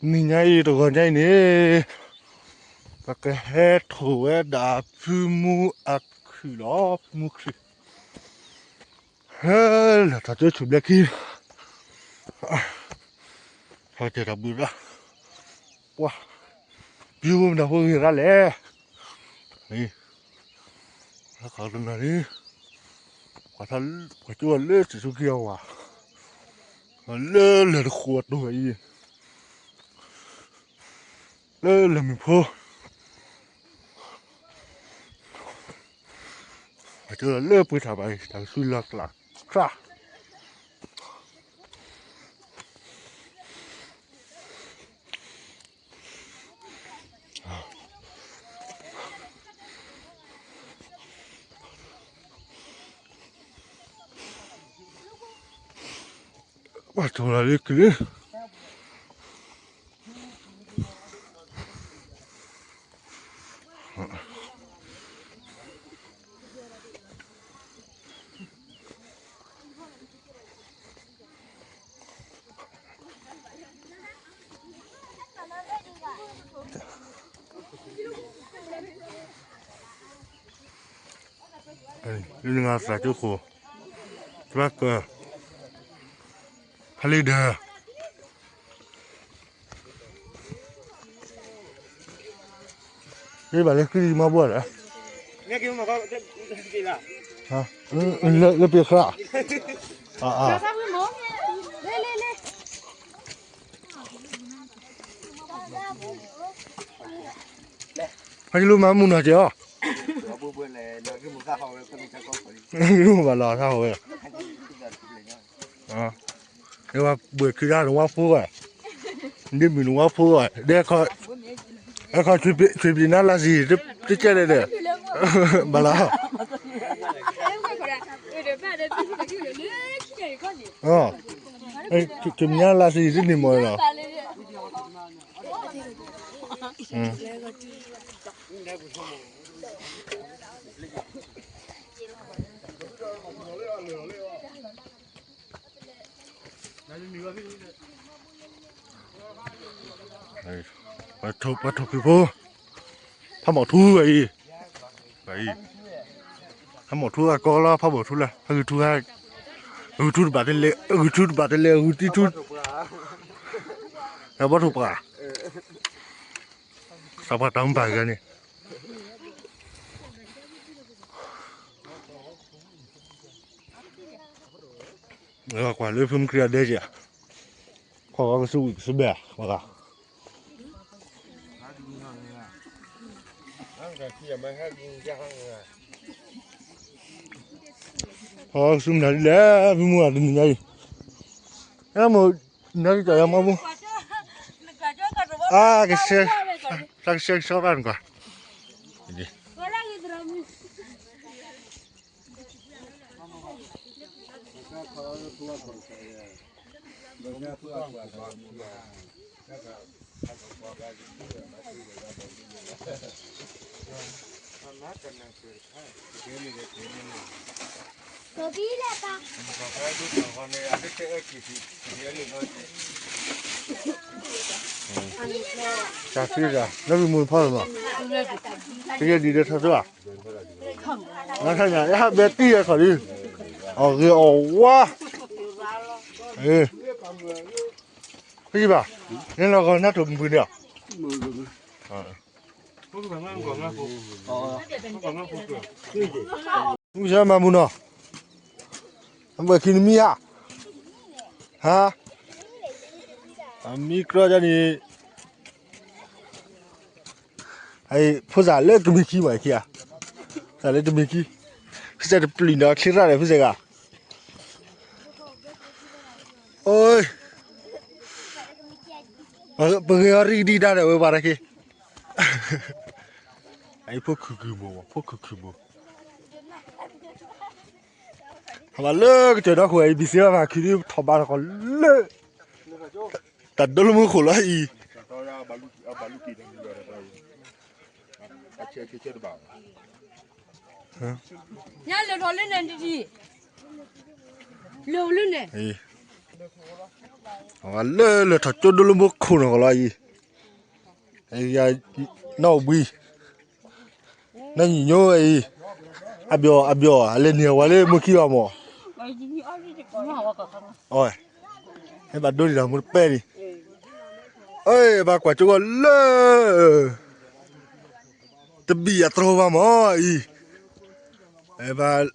နံၤညါအံၤတဂီၤညါအံၤန့ၣ် ပကဟဲထိးဝဲဒၣ်ဖုမူအခုၣ်လီၤ, ဖုမူခုၣ်, ဟဲလၢထီၣ်ကၠိဆူၣ်ဘျဲၣ်ခံ, ထီၣ်ကၠိတၢ်ဘုးရၣ်, ပှၤ, ပျူၤမနုၤဖိဂ့ၤရၣ်လဲၣ်, ခီတနီၤန့ၣ် ပှၤကၠိလၢစံၣ်ဆူခံအဝၤ, လၢလၢၢ်တဃိးအတိၢ်အံၤ, လၢလၢၢ်မုၢ်ဖိ, ပှၤကၠိလၢပှ့ၤထးဘၣ်အံၤ တၢ်ကသူလၢကျးခြၣ် ပှၤထိၣ်လီၤလၢကလုာ်, လၢနဂၤသးကၠိခိၣ်, သရၣ်ကၢၢ်, ဖးလ့ဒၢး, လၢဘၣ်လၢဃံလံမၤဘှီလၢ, လၢပ့ၤဃရၣ်, ဟဲက့ၤလိမၤမုၢ်နီၤက့ၤအီၤ, မ့ၢ်ဘၣ်လီၤထါဟီၣ်ဝဲ, ဘၣ်ဘှဲးခံဒၣ်နဝါဖိဂီၢ်, ဒ်မုၢ်နဝါဖိဂီၢ်, အဲခီ, ဆွေပြည်နန်းလမ်းစီ, တကဲလဲၣ်ဒီး, ဘၣ်လီၤ, ဆွေပြည်နန်းလမ်းစီ တန့ၢ်မီၢ်လီၤ. ပှၤထိၣ်ဖုးဖိ, ဖးမီၣ်ထူအံၤ, ဖးမီၣ်ထူအကီလီၤ, ဖးမီၣ်ထူလၢ, ဖးဂုာ်ထူ, ဂုာ်ထူတဘၣ်တလဲၤ, ဂုာ်ထူတဘၣ်တလဲၤ, ဂုာ်တံထူ, ဘီထိၣ်ပှၢ်, သးပှၢ်တၢ်မုၢ်ပှၢ်ဂၤန့ၣ် ကွၢ်လၢဖုမူခရံာ်အဒဲက့ၤ, ခီၣ်ဂီၤကစူၣ်ဝံၤကစူၣ်ဘဲၣ်, ပှၤဂၤ, ခီၣ်ဂီၤကစူၣ်မနုၤလဲၣ်, ဖုမူအတနံၤညါအံၤ, အဲမ့ၢ်, နကစၢ်ယွၤမၤမူ, အါ, ကဆှဲ, တၢ်ကဆှဲကဆှီဘၣ်နကွၢ်, တၢ်ဖံးတၢ်, လၢမုၢ်ဖီလီၤမး, တကဲဒ်ဒီးထီၣ်တၢ်, နထါညါ ယဟးဘဲတံၢ်အခီၣ်လံ, အဂ့ၤအဝါ, ဖံဘၣ်, နလီၤဂီၤနၢ်ထိၣ်မုၢ်ပှံၤန့ၣ်, မုၢ်ဆါမၤမူနီၤ, အဘၣ်ခံနမံၤဧါ, ဟါ, အမံကြီဒ်န့ၣ်, ဖိသၣ်လၢတမံၤခံမး ခံဧါ, သၣ်လၢတမံၤခံ, ဖိသၣ်တပျုၢ်နီၤ ချ့ရၣ်ဒီး ဖိသၣ်ဂၤ, အိ, ပဂ့ၤအီၤရံၣ်ဒံၣ်ဒါဒီးဝဲပှၤတခ့, အဖိခုၣ်ခုၣ်ဘိ, ဖိခုၣ်ခုၣ်ဘိ, အဘၣ်လၢကတၢၢ်ဒီခိၣ်အံၤ ဘံစ့ဘၣ်ဖးခုးဒ်ထီၣ်ဘးထီၣ်ကီၢ်လၢ တၢ်ဒိလၢမူခိၣ်လီၤအံၤ, ညါလၢထီၣ်လၢန့ၣ်တဒံး, လၢလၢန့ၣ်, လၢလၢထီၣ်ကၠိဒိလၢမိၢ်ခိၣ်နီၢ်ကီၢ်လီၤအံၤ, နီၢ်အိၣ်ဘှံး, နီၢ်ညီညိအံၤ, အဘျီၣ်အဘျီၣ် အလဲၤနံၤအဝဲလၢမိၢ်ခံဘၣ်မၢ်, အဘၣ်ဒိဒံးဒီးမူတပဲန့ၣ်, အဘၣ်ကွၢ်ကၠိဂီၢ်လၢ တဘံၣ်အသရိဘၣ်မၢ်အံၤ, ဘၣ်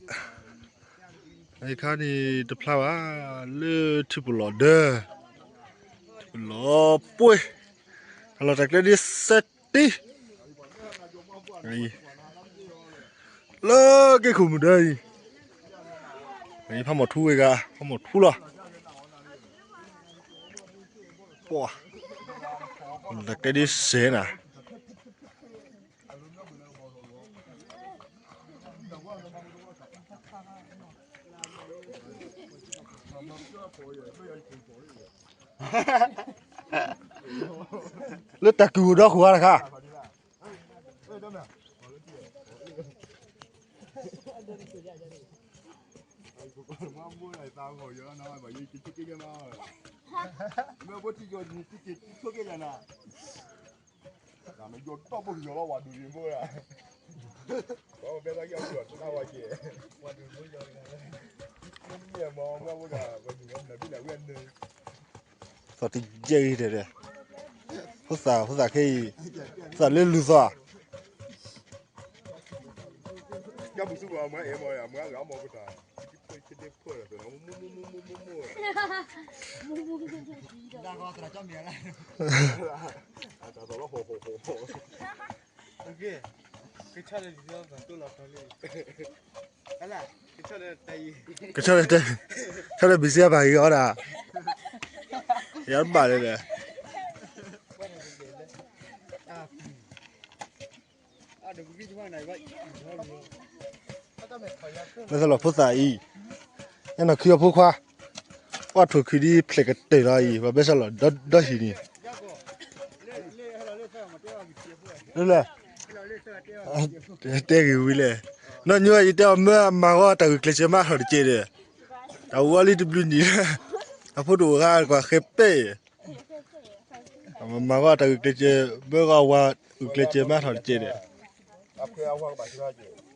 အခါန့ၣ်တဖျါဘၣ်, လၢထံပလီၢ်ဒၢ, ထံပလီၢ်ပှ့ၤ, တၢ်လီၢ်တၢ်ကျဲဒ်စဲတံ လၢက့ၢ်ခိၣ်မုၢ်ဒၢအံၤ, ဖးမီၢ်ထူဝဲဂၤ ဖးမီၢ်ထူလီၤ, ပှၤ တၢ်ကျဲဒ်စဲနၤ လၢတၢ်ကုၢ်အိၣ်ဒီးဃုာ်အါတခါ, သီၣ်တယဲၢ်ဂ့ၤတဲဒဲး, ဖိသၣ် ဖိသၣ်ခဲအံၤ, ဖိသၣ်လၢလူၤသီၣ်, ကဆီဒီး ကဆီဒီး ဘံစဲဘၣ်ဂ့ၤအီၤဒၣ်, ယဘၣ်လဲၣ်လဲၣ် ဘၣ်ဆၣ်လီၤဖိသၣ်အံၤ, ညၣ်နီၢ်ခံအီၤဖိခွါ, ပှၤထိၣ်ခံဒ်ဖျဲးကတၢၢ်လီၤအံၤ ပှၤဘၣ်ဆၣ်လီၤဒီဟံၣ်န့ၣ်, လၢ တဲဂ့ၤဝံၤလဲၣ်, နီၢ်ညိယတဲအီၤမၢအမၤဂီၢ်တၢ်ဂုာ်ကျဲးစၢးမးထီၣ်တကဲးဒီး, တၢ်ဝံၤလံတဘျုးနံၣ်, အဖိတအိၣ်ဂၤကွၢ်ဃဲပဲၣ် မၤဂီၢ်တၢ်ဂုာ်ကျဲးစၢး, မၢဂီၢ်ဝၤဂုာ်ကျဲးစၢးမးထီၣ်တကဲးဒီး,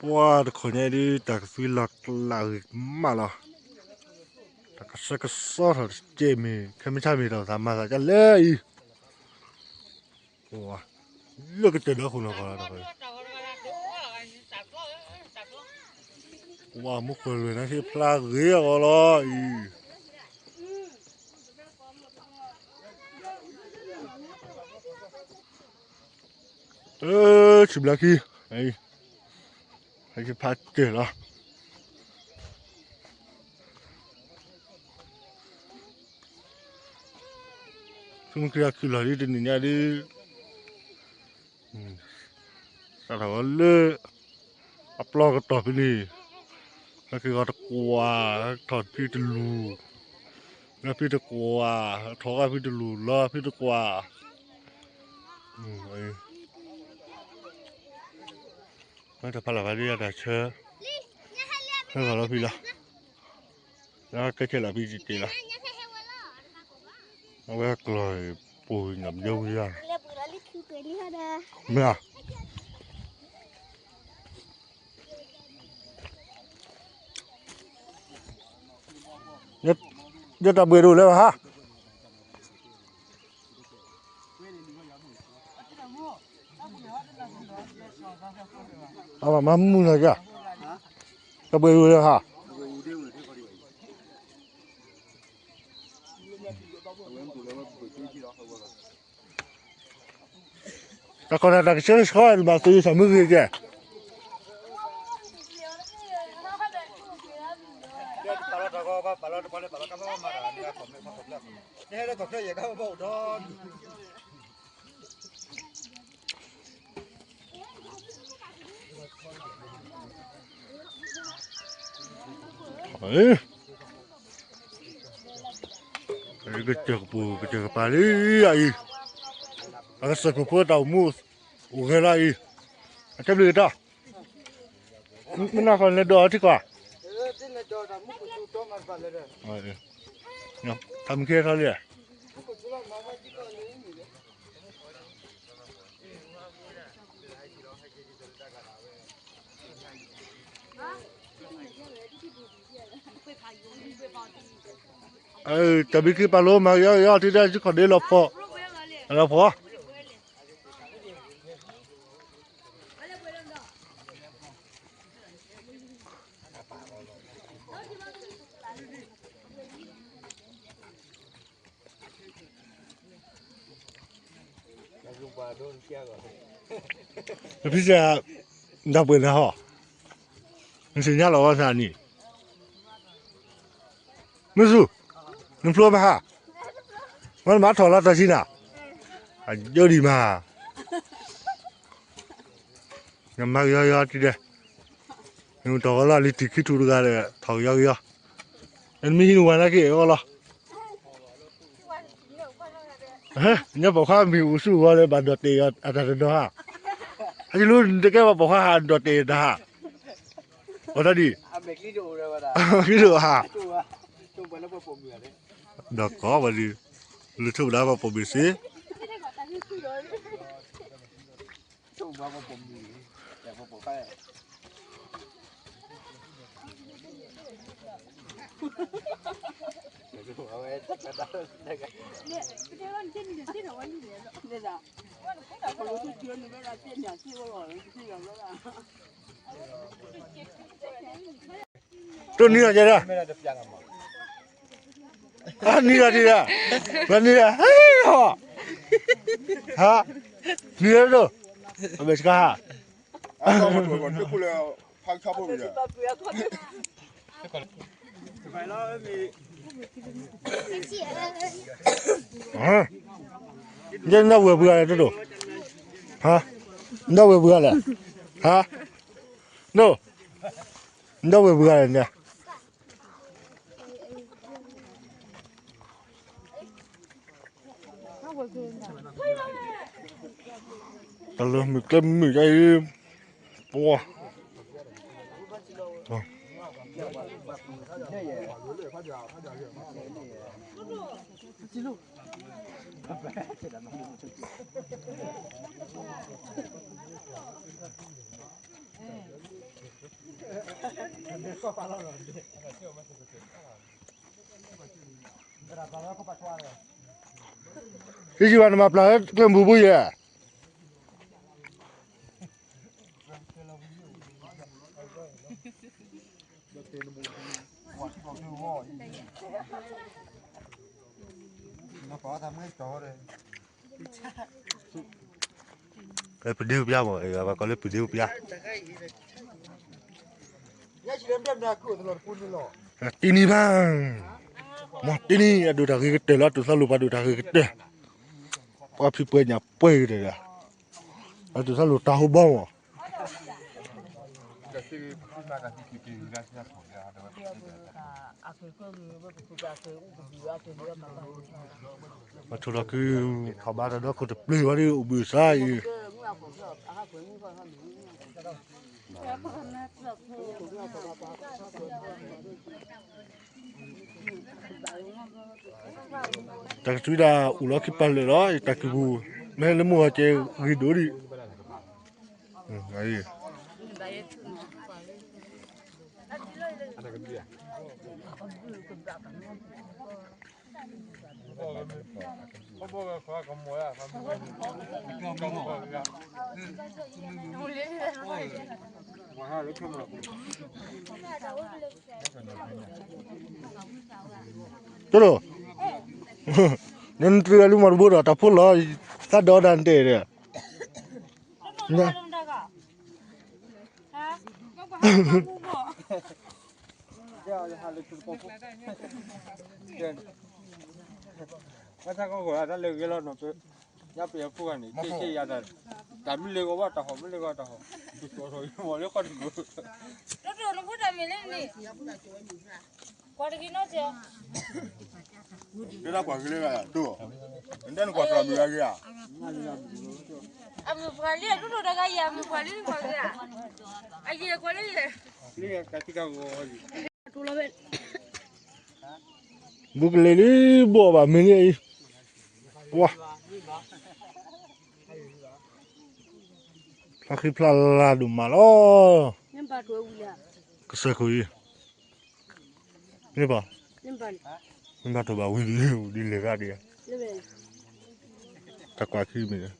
ပှၤတခီညါဒ်တၢ်ကသွံလီၤကျးဂ့ၤမးလီၤ, တၢ်ကဆှဲကဆှီထီၣ်တကဲးမ့ၢ် ခဲမုၢ်ဆါမ့ၢ်တၢ်သးမၤသးဒ်လဲၣ်အံၤ, လၢကတၢၢ်ဒီးဃိနီၢ်ကီၢ်လီၤ, ပှၤမူခိၣ်လွဲၢ်န့ၣ်ဟ့ၣ်ဖျါဂ့ၤအဂီၢ်လီၤအံၤ ဆံးဘျါခံ, ဟဲဖးစၢၤလီၤ, ဆူမုၢ်ခရံာ်အခံလီၤဒ်တနံၤညါဒ်, စးထီၣ်ဝဲလၢ အပျီကတီၢ်ဖဲန့ၣ်, ဟဲက့ၤဂီၤတကွၢ်, ထီၣ်ဖံတလူၤ, လၢဖံတကွၢ်, ထီၣ်ဂာ်ဖံတလူၤ လီၤဖံတကွၢ်, တၢ်ဖးလီၤဖးဒ်အတၢ်ဆၢ, ဟဲဂီၤလီၤဖံလီၤ, လၢကဲဆဲးလီၤဖံတ့ၢ်လီၤ, အဝဲကျီၢ်ပူၤညၣ်ဘျီဝံၤလီၤ, မ့ၢ်ဧါ ယတၢ်ဘှ့ၣ်ဒိၣ်လၢၤဘၣ်ဟါ, အမၤမုာ်လီၤယၤ, တၢ်ဘှ့ၣ်ဒိၣ်လၢၤဟါ, တၢ်ကီတၢ်ကဆှဲကဆှီဒ်ဘၣ်သုးယသးမုၢ်ဂ့ၤကဲ, ပာ်လီၤတၢ်ကီ ပာ်လီၤတပှၤလၢပာ်လီၤကါဖဲမၤတၢ်န့ၣ် အခိၣ်မဲ ကစၢၢ်ကပူၤ ကစၢၢ်ကပၤလံအံၤ, အကစၢၢ်ကပူၤဖိတၢ်အိၣ်မူ အိၣ်ဂဲၤလီၤအံၤ, အတဲဘျုးက့ၤတၢ်, မ့ၢ်နီၢ်ခီလဲၤဒိးအီၤထံကီၢ်, တၢ်မုၢ်ကဲထီၣ်လံ, တၢ်ဘံၣ်က့ၤပာ်လိမၤကယီကယီထံဒၣ်ဆူခီၣ်ဒ့လီၤဖီ, လီၤဖီ. ဖံစဲး, နတၢ်ပှဲၤနၤဟီ, နသ့ၣ်ညါလီၤဝဲသးန့ၣ်, မုၢ်သူ, နဖျိမဟါ, ဝဲနမၤထီၣ်လီၤတၢ်ဆံနၤ, အယိဒံးမး, နမၤကယီကယီတံၢ်ဒဲး, နမ့ၢ်ထီၣ်ကလီလံတံၢ်ခံထူၣ်တဂၤဒီး ထီၣ်ကယီကယီ, နမ့ၢ်ဟံးနဝၤနာ်က့ၤအီၤလီၤ. ညၣ်ပိာ်ခွါမ့ၢ်အိၣ်ဆူၣ်ဂီၤလၢဘၣ်ဒီးတဲာ်အတၢ်တနီၤဧါ, အယလူၤနတကဲဘၣ်ပိာ်ခွါဟးဒီးတဲာ်တၢ်ဧါ, အီတၢ်ဒံး, မ့ၢ်ဒိၣ်ဧါ, ဒီးကီးဝဲဒၣ်, လူၤထိၣ်ပဒါပှၤပိာ်မုၣ်စ့ တိၢ်နံၤလီၤကဲဒၣ်, နံၤလီၤဒံးဒၣ်, နံၤလီၤ, ဟါ, နံၤလီၤဒိၣ်, အမဲာ်ဆှးဟါ, ယဲနဒီပုၢ်ဝဲၢ်ပှၤဂၤလဲၣ်, ဟါ, နဒီပုၢ်ဝဲၢ်ပှၤဂၤလဲၣ်, ဟါ, နဒီပုၢ်ဝဲၢ်ပှၤဂၤလဲၣ်န့ၣ် တၢ်လၢမုၢ်ကျဲမုၢ်ယါအံၤ, ပှၤ ဟံးယံၤဘၣ်နမၤပျၢ်လၢကျဲမုၢ်ပူၤယဲၢ်, ပဒ့ပျါမး, ဘၣ်ကီးလၢပဒ့ပျါ, တံၢ်နံၤဘၣ်, မ့ၢ်တံၢ်နံၤ အဒိၣ်တၢ်ဂ့ၤကတၢၢ်လီၤ, တုၤသးလိာ်ပှၤဒိၣ်တၢ်ဂ့ၤကတၢၢ်, ပှၤဖံးပှဲၤညၣ်ပှဲၤကတၢၢ်ဒီး, အတုၤသးလိာ်တၢ်ဟိဘီမး ပထိၣ်လီၤကု, ထီၣ်ဘါတၢ်ဒီခိၣ်တပျ့ၤဝဲဒၣ်အိၣ်ဘှံးအသးအံၤ, တၢ်ကသွံဒၣ်အိၣ်လီၤခံပာ်လၢာ်လီၤ, တၢ်ကံၢ်ပူၤ, မ့ၢ်လၢမိၢ်ဂီၤကဲဂ့ၤဒိၣ်ဒံး, ကၠိဒိၣ်, နတြံၤအလူၤမၤတဘိဒီး တၢ်ဖိလီၤ, သးဒီးဒၣ်နတဲဒီး, ဟါ, ဟါ, ဘၣ်ဆၣ်ကီၢ်ဃိးတၢ်လၢဂ့ၤလီၤနီၤ, ပယါပယါခိၣ်ဂၤန့ၣ် က့က့ယါတၢ်, တၢ်မ့ၢ်လၢဂီၤဘၣ်တၢ်ဟီၣ် မ့ၢ်လၢဂီၤတၢ်ဟီၣ်, ဒ်သိးထီၣ်မ့ၢ်လၢဃီတကိး, ဒ်သိးနဖိတၢ်မ့ၢ်လၢန့ၣ်, ကွၢ်တဂ့ၤနီၢ်စဲး, တၢ်ကွၢ်က့ၤလၢဂၤတိၢ်, နတဲနကွၢ်သရၣ်မုၣ်ဂၤဂ့ၤဧါ, အမုၣ်ပှၢ်လံ ဒ်သိးတဂၤယဲ အမုၣ်ပှၢ်လံကွၢ်ဂ့ၤဧါ, အယဲၢ်ကွၢ်လၢယဲၢ် ဘူးကလ့ၤလံ ဘိးဘၣ်မ့ၢ်န့ၣ်အံၤ, ပှၤ, ဖျါဃံဖျါလၤဒိၣ်မးလီၤ, ကစၢၢ်ခိၣ်အံၤ, မ့ၢ်ဘၣ်, မ့ၢ်ဘၣ်ထိးဘၣ်ဝံၤဒ်လဲၣ်ဂၤဒံး, တၢ်ကွၢ်ခံမ့ၢ် အံၤ,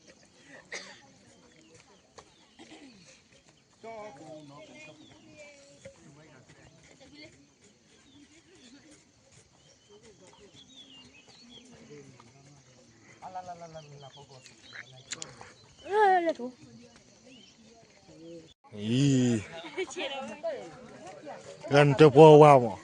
ဂၤနတပှီၤဝါမး,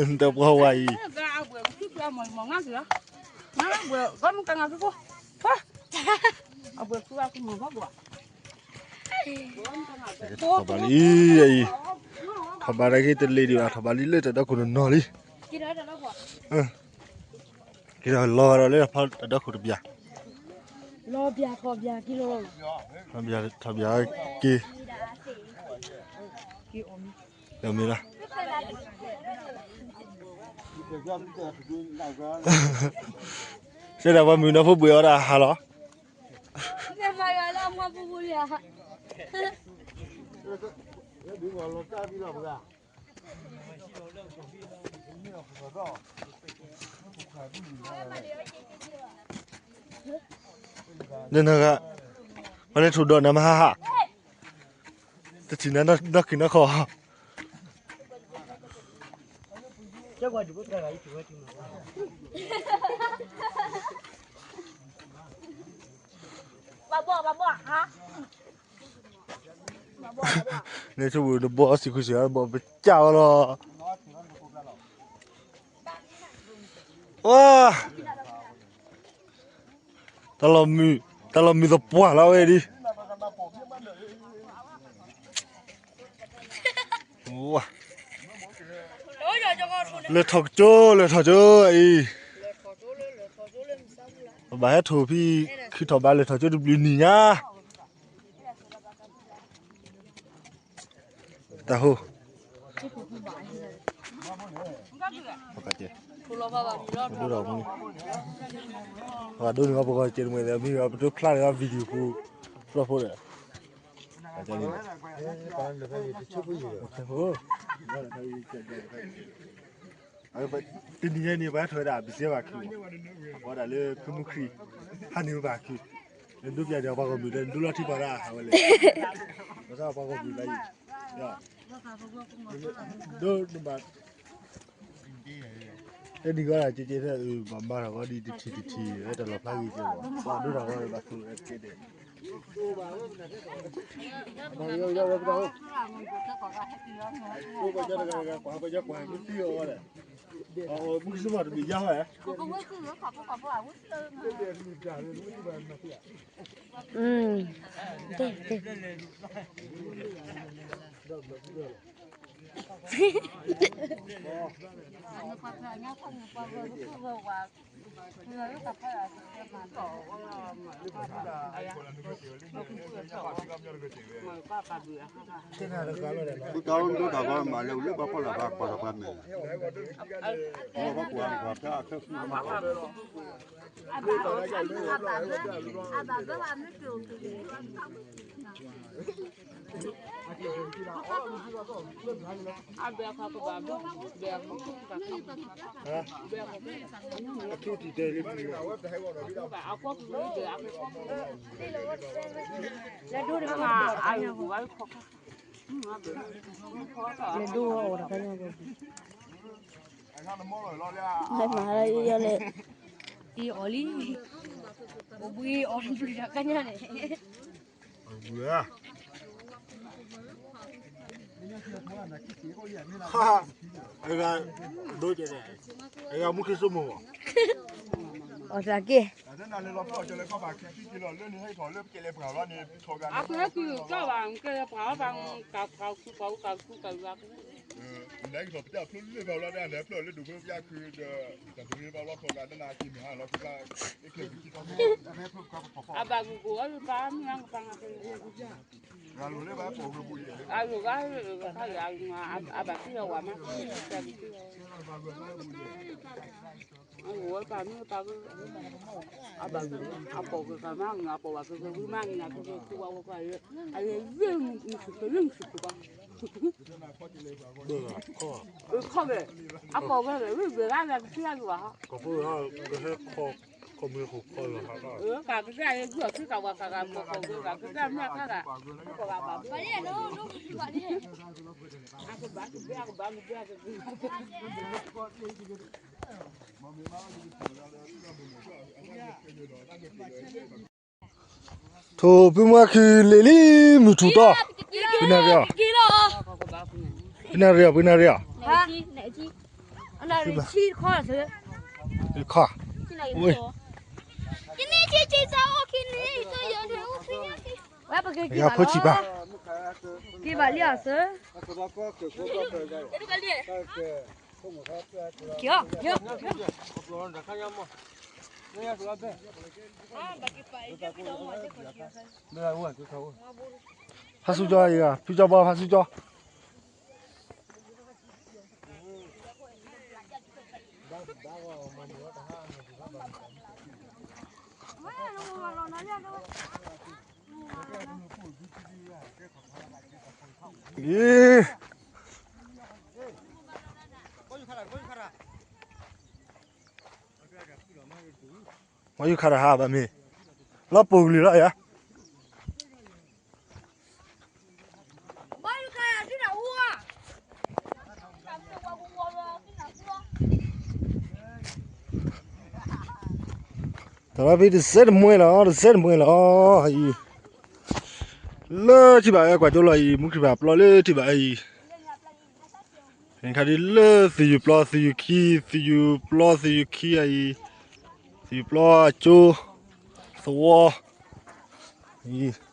နတပှီၤဝါအံၤ, ထီၣ်ဘးလံအံၤ, ထီၣ်ဘးတၢ်ဂ့ၢ်တလ့ၤဒံးဘၣ် ထီၣ်ဘးလံလၢတၢ်ဒီခိၣ်တနီၤလံ, က့ၤဒီးလီၤဂာ်ဒီးလၢတၢ်ဒီခိၣ်တဘျီ, ထီၣ်ဘးက့ၤ, မ့ၢ်လီၤ, စဲဒၣ်ပှၤမုၢ်နီၢ်ဖိဘှံးအီၤဒၣ်ဟးလီၤ. နနဂၤ, ပှၤလဲၤထိၣ်ဒီးနၤမဟါဟါ, တထံၣ်နၤနီၢ်ခံနီၢ်ခီ, န့ၣ်ဆိဝဲနဘီစံးဃုစံးဘီပကၢ်ဝဲလီၤ, ဝါ, တၢ်လီၤမုၢ်, တၢ်လီၤမုၢ်သပှၢ်လီၤဝဲဒ်, လဲၤထီၣ်ကၠိ လဲၤထီၣ်ကၠိအံၤ, ပဘၣ်ဟဲထိၣ်ဖံး ခံထီၣ်ဘးလဲၤထီၣ်ကၠိတဘျုးနံၣ်ညါ, တၢ်ဟိ ဒိၣ်ဒီးမူ, ပှၤဒိၣ်န့ၣ် ပဂီၢ်စဲးတမှဲၤသ့မ့ၢ် ပဒိၣ်ဖျါန့ၣ် video ပူၤ ဖျီဖိဒီး တနံၤညါန့ၣ် ပှၤဟဲထီၣ်ဝဲဒၣ် ဘံစဲဘၣ်ခု, ပှၤဒၣ်လၢဖုမူခရံာ် ဟးနုာ်ဘၣ်ခု, နဒိပျၢ်န့ၣ် ပှၤဂီၢ်မုၢ်လၢ နဒိလီၤထံပှၤဒၣ်ဟးဝဲလဲၣ်, ပှၤဂီၢ်မုၢ်လၢအံၤ, ဒိၣ်နဘၣ် တနံၤဂီၢ်ဒၣ်ကဲကဲထဲ ဘၣ်မၤထီၣ်ဂီၢ်ဒ်တထံၣ်တထံၣ် တၢ်လီၤဖျါဂ့ၤကဲဘၣ် ပှၤဒိၣ်ထီၣ်ဂီၢ်ဘၣ်သူကဲဒဲး, ပှၤကညီတဂၤတဂၤ ပှၤကညီကွၢ်မ့ၢ်သံအီၤဒီး မူခရံစမးတမ့ၢ်ယါဝဲ ဘုကါအိၣ်ဒိတၢ်ဂီၤမးလၢ လၢဘၣ်ဖီၣ်လၢ်ဘၣ်ကွၢ်လီၤပှၤမဲာ်, ဘၣ်ကွၢ်ကွၢ်ဖျါအခၢၣ်ဃုမး လဲၤဒိၣ်အီၤတခါညါ, လဲၤမၤလၢယီၤလဲၣ်, အီၤလံ, အိၣ်ဘှံးအီၤတဘျုးတခါညါန့ၣ်, ဘှံးဧါ, အဲဂၤဒိၣ်ကဲန့ၣ်, အဲဂၤမူခရံစမးမး အီၣ်သးက့ၢ် အကဟဲက့ၤကီၢ်ဘၣ် ကဲလၢပှၤဘၣ် ကဲလၢပှၤကဲလၢပှၤ ကဲလၢပှၤ ကဲလၢပှၤ အဘၣ်ဂုာ်ဂုာ်အီၣ်လၢပၢ်မုၢ်လၢ်ကပၤ အလိၣ်ဂၤ အဘၣ်က့ၢ်အဝၤမး အဘၣ် အပိာ်ကကၤမး အပိာ်ဘၣ်ကကၤဝံမး နၤကကၤဝဲပှၤ အလဲၤလၢမုၢ်ဆူၣ်ကလၢမုၢ်ဆူၣ်ကပၤ ခီၣ်ဝဲ အပိာ်ဝဲ ဝံဘၣ်ဂၤလၢကသံအဂီၢ် ကဟဲခီ ခီမ့ၢ်ခိၣ်ခီလီၤ ကကၤလၢဂုၢ်အခံကဝၤကဂၤ ပိာ်ကဂၤကကၤမ့ၢ်ခါဂၤ ပိာ်ဂၤဘၣ် အကဘၣ်ကဘၣ်ကဘၣ် ထိၣ်ဖုမွဲခံလံၤလံ မုၢ်ထူၣ်တီၢ် ဖုနၢ်ရံၣ်အီၤ ဖုနၢ်ရံၣ်အီၤ ဖုနၢ်ရံၣ်အီၤ ခီ ဝဲပက့ၤက့ၤဘၣ်လီၤ က့ၤဘၣ်လံအီၤစၢၤ က့ၤအီၤ ဖါဆူကၠီအံၤ ဖုကၠီဘီ ဖါဆူကၠီ အံၤ ဝါယုခါတဟါဘၣ်မ့ၢ် လီၤပူၤကလံၤလီၤယၤ တၢ်လီၤဖဲတစဲးတမှဲလီၤ တစဲးတမှဲလီၤ အံၤ လၢထံၣ်ဘၣ်အၢကွၢ်ကၠိလီၤအံၤ မူခရံာ်ဘၣ်ပျီလၢထံၣ်ဘၣ်အံၤ ခါဒ်လၢသယုၢ်ပျီသယုၢ်ခံ သယုၢ်ပျီသယုၢ်ခံအံၤ သယုၢ်ပျီအကၠိ သဝီ အံၤ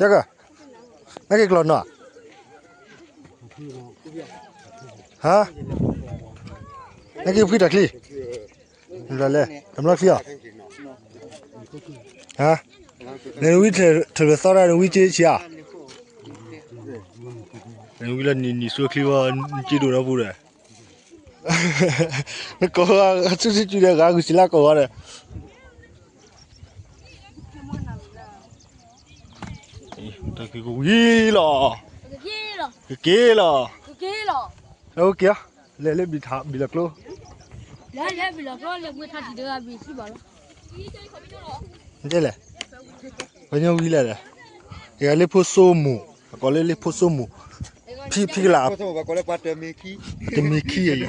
ကဲက နက့ၤကျီၢ်နီၤ ဟါ နက့ၤဖှံတၢ်ချံ လဲၣ် တမျီချံအီၤ ဟါ နဝံထၢၣ်လၢသီတၢ် နဝံက့ဆံးဧါ နဝံလၢနံၤနံၤဆူချံဝဲ နက့ဒိၣ်နီပူၤဒီး နကိးဂၤဆူၣ်ဆူၣ်ကၠူဒီး ဂၤဂုာ်စံးလၢကိးဂၤဒီး တၢ်က့ၤကဝံၤလီၤ ကက့ၤလီၤ အိၣ်က့ၤ လဲၤလၢဘံၣ်ထါ ဘံၣ်လီၤကျိ လဲၤလၢဘံၣ်လီၤကျိ လဲၤဝဲထါတံၢ်တဂၤဘံၣ်စံးဘၣ်လီၤ တဲလဲၣ် ပညီဝံၤလဲၣ်ဒီး ယၤလၢဖိစိမိၢ် အကိးလၢလၢဖိစိမိၢ် ဖံဖံကလး တမံၤခံအံၤ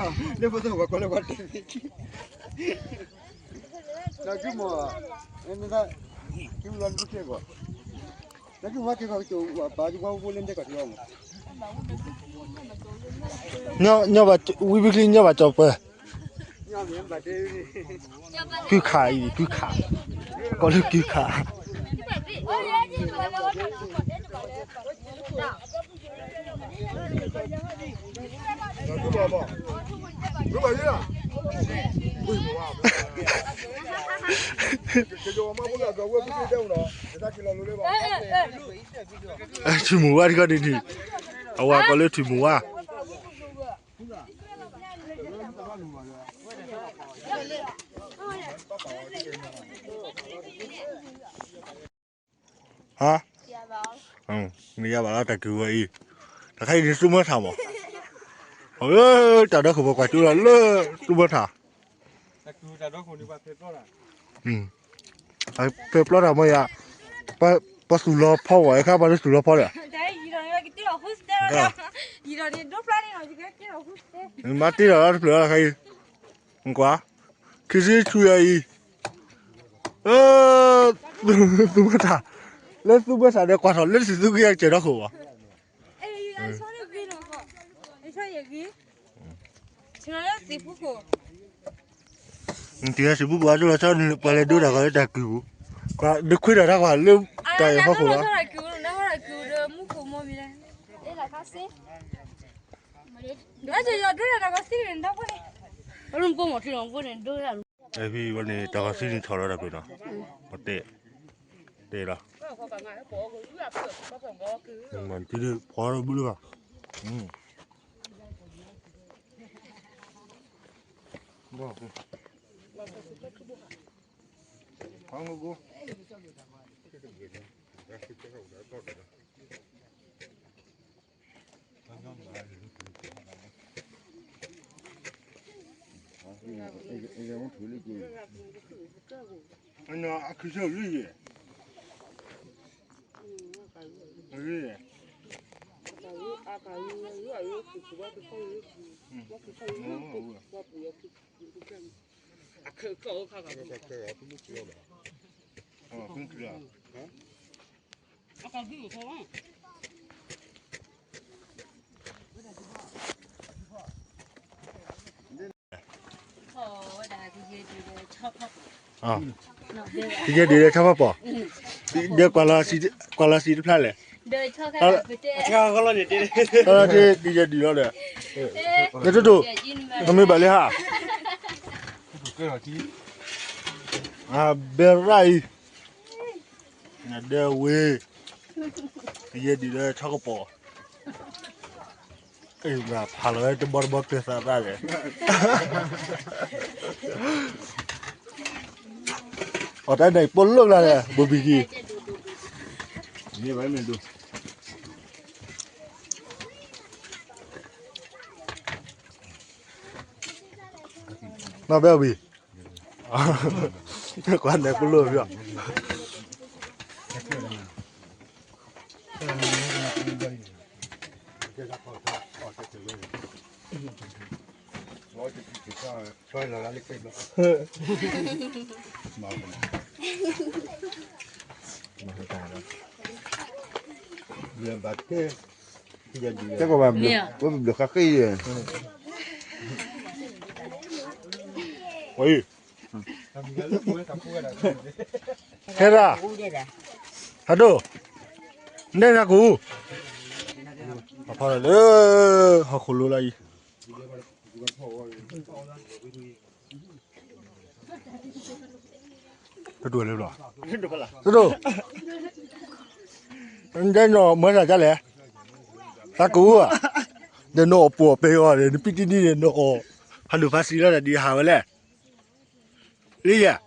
ညီဘၣ် ဝံဘံချံ ညီဘၣ်ကၠီၤပၢၤ ကုခးအံၤ ကုခး ကိးလၢကုခး ထံၣ်မူဝါတခီဒ်န့ၣ် အဝၤကိးလၢထံၣ်မူဝါ ဟါ မ့ၢ်ယါဘၣ်လၢတၢ်ကုၢ်ဝဲအံၤ တခါအံၤန့ၣ် တူၢ်မီထၣ်မး အၢ တၢ်ဒီခိၣ်ပှၤကွၢ်ကၠိလီၤလၢတူၢ်မီထၣ် ဖဲပျီတၢ်မ့ၢ်ယါ ပသူၣ်လီၤဖီဝဲအခါ ပှၤလၢသူၣ်လီၤဖီဒီး မၤတ့ၢ်လီၤလီၤတဖျၢၣ်လီၤတခါအံၤ ကွၢ် ခံဆံဆူယၤအံၤ သူၣ်မီထၣ် လၢသူဘၢသးဒီးကွၢ်ထီၣ်လၢတသံၣ်သူကယဲၢ်ကစဲးထီၣ်ခိၣ်ဘၣ်. တံၤဟဲစံးပူၤကွၢ်တလီၤဆီန့ၣ် ပှၤလဲၤဒိတၢ်ဂီၤလၢတၢ်ကုၢ်ပူၤ, ကွၢ်ဒုးခွ့တၢ်တၢ်ကွၢ်လၢတၢ်အံၤဟီၣ်ခိၣ်လီၤ. ဖံဝဲန့ၣ် တၢ်ဂီၤသံန့ၣ်ထီၣ်လီၤတၢ်ပ့ၤနီၤ, ပတဲ, တဲလီၤ, မၤတံၤဒ်ဖီထီၣ်ဘုလၢဘၣ်, ဖီ အနီၢ်အခုဆၢလွံၢ်ယဲၢ်, လွံၢ်ယဲၢ်, ကယဲၢ်ဒံးလၢဆီဖါပီၢ်, ဒဲကွၢ်လီၤစံးတဖျါလဲၣ်, တကယဲၢ်ဒံးလီၤဒီး, နတိၢ်တိၢ်, နမ့ၢ်ဘၣ်လၢဟါ, ဘဲရၣ်အံၤ, နဒဲဝ့ၤ, ကယဲၢ်ဒံးလၢဆီကပီၢ် ဖးလီၤဝဲတဘီတဘီကျဲသးသၣ်လဲၣ်, အီၣ်တၢ်န့ၣ်ပိာ်လိၣ်လၢ်လဲၣ် ဘိဘံကံ, မ့ၢ်ဘၣ်မ့ၢ်ဒိၣ်, နီၢ်ဘဲဝံၤ, ကွၢ်န့ၣ်ပိာ်လိၣ်ဖဲ တဲကီးဘၣ်ဘျုး, ဝဲဘျုးဃာ်ဃ့ယဲၢ်, ဝဲအံၤ, ဟဲဒၣ်, ဟးဒိၣ်, နဲၣ်နၤကူ, အဖီလၢ, ဟီၣ်ခိၣ်လိၤလၢအံၤ တဒူၣ်လၢဘျီ, တဒူၣ်, ဒဲနီၢ်မၤတၢ်ဒ်လဲၣ်, သးကူဧါ, ဒဲနီၢ်အီၣ်ပှီၢ်ပဲအီၤဒီး နပံတနံၤန့ၣ် နအီၣ်, ဖးဒိၣ်ဖးဆံးလီၤဒီး ဒ်ဟးဝဲလဲၣ်, လံယဲၢ်